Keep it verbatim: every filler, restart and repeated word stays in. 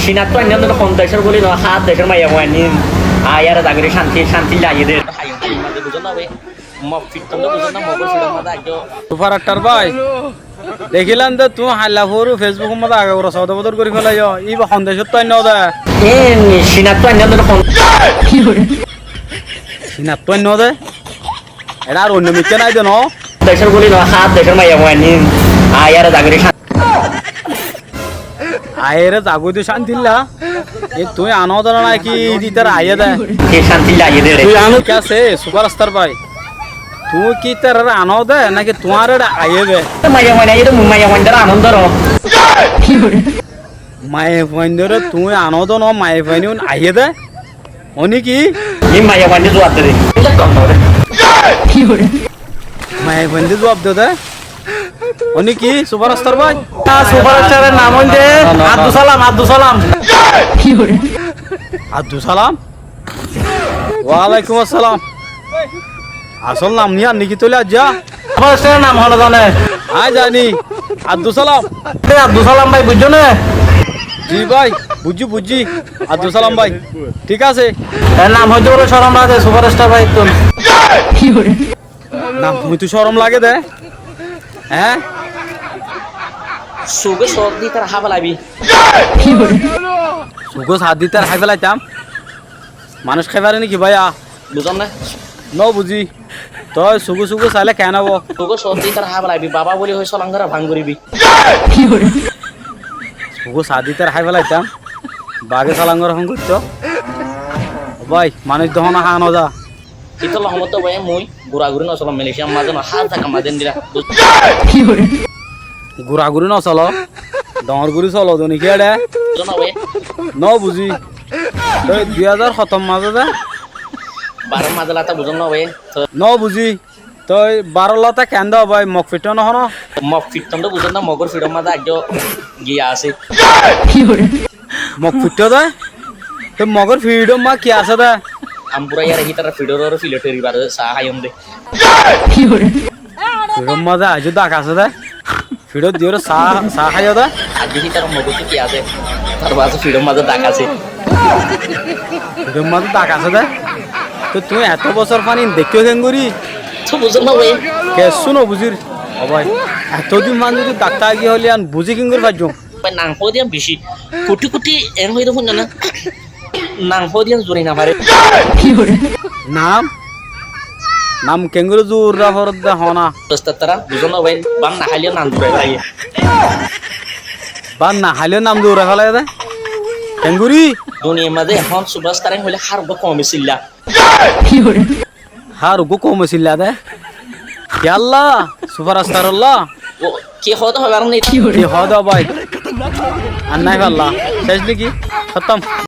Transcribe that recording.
Cinattú ainné de, hon decór buli no, hár decór maiyafuain aiyére zagói de, cánti, cánti laiyé de. Sufarestar bái, dekílam de tuñí hailla foóru Fesbukor mazé agagura sodabodor gorí félaiyo, íba hon decóttu ainné de? Ín Cinattú ainné de, hon Cinattú ainné de? Eçé ar oinno mikká nái de no? Decór buli no, hár decór maiyafuain aiyére zagói de, cán- Aiyére zagói de cántilla. E tuñí anó de náki ítara aiyé de? Ki cántilla aiyé de re? Tuñí anó ki asé, sufarestar bái? Tuñí ki ítarare anó de náki tuáñre aiyé de? Maiyafuain aiyé de, maiyafuain dóre anó de no. Maiyafuain dóre tuñí anó de no, maiyafuain un aiyé de? Óni ki? Ín maiyafuain de zuab de de. Maiyafuain de zuab de de? Óni ki, sufarestar bái? Á, sufarestaror nam óilde Abdus Salam, Abdus Salam. Abdus Salam? Walaikum assalam. Asól nam niyan niki tóile aijja? Sufarestaror nam hone zane? Añí zani. Abdus Salam. Añáre Abdus Salam bái, buijjó né? Ji bái, buijjí, buijjí. Abdus Salam bái. Thík asé. Eçé nam hoitó bóle corom lage, sufarestar bái, tún. Nam hoitó corom lage de. Eé? Sugói sóot di ítara hái félaibi. Sugói sóot di ítara hái félaitam? Manúic hái fare né ki báiya? Buzón né? No buzí. Toi sugói sugói sailé keén óibo? Sugói sóot di ítara hái félaibi, baba buli hoi solon goré fán goríbi. Sugói sóot di ítara hái félaitam, bage solon goré fán goitto. Ó bái, manúic de hone há no za. Ítolla homottú bái mui guraguri no soló, Malaysiar mazé no, hár zagar mazé endilla. Guraguri no soló, doñr guri soló de né ki eçé? Buzón bái? No buzí. Toi dui házar hotor mazé de? Baror mazé lata buzón bái? No buzí. Toi baror lata keén de bái, mok fittó no hono? Mok fittó de buzón na, mogor fiçor mazé aijjó giya asé. Mok fittó de? Toi mogor fiçor mazé ki asé de? Añí bura iyáre hítara fiçor uore filo theri bare saá háiyum de. Fiçor mazé aijjó dak asé de? Fiçor diyóre saá, saá háiyo de? Aijjó hítara mogottú ki asé? Tar mazé fiçor mazé dak asé. Fiçor mazé dak asé de? Toi tuñí eto bosór fán ín deikkó keéngorí? Tuñí buzó na bái? Kessú no buzír. Ó bái, eto din fán zodi dak táki óile yián buzí keéngorí faijjum? Bái, nam hoó de yián bicí. Kuthí kuthí en hoiyé de fúinno na. Nam hoó de yián zuri no fare. Nam? Nam keéngorí zuri no fare de hoó na. Ustad tara, buzó na bái, bát no háile nam zurai félaiye. Bát no háile nam zurai félaiye de? Keéngorí? Duniyair mazé ehón sufarestar hoilé hár uggúa koume silla. Hár uggúa koume silla de? Kiyólla? Sufarastarolla? Ó, ki hoó de hoibar né? Ki hoó de bái? Ar nái falla. Céc niki? Hótom.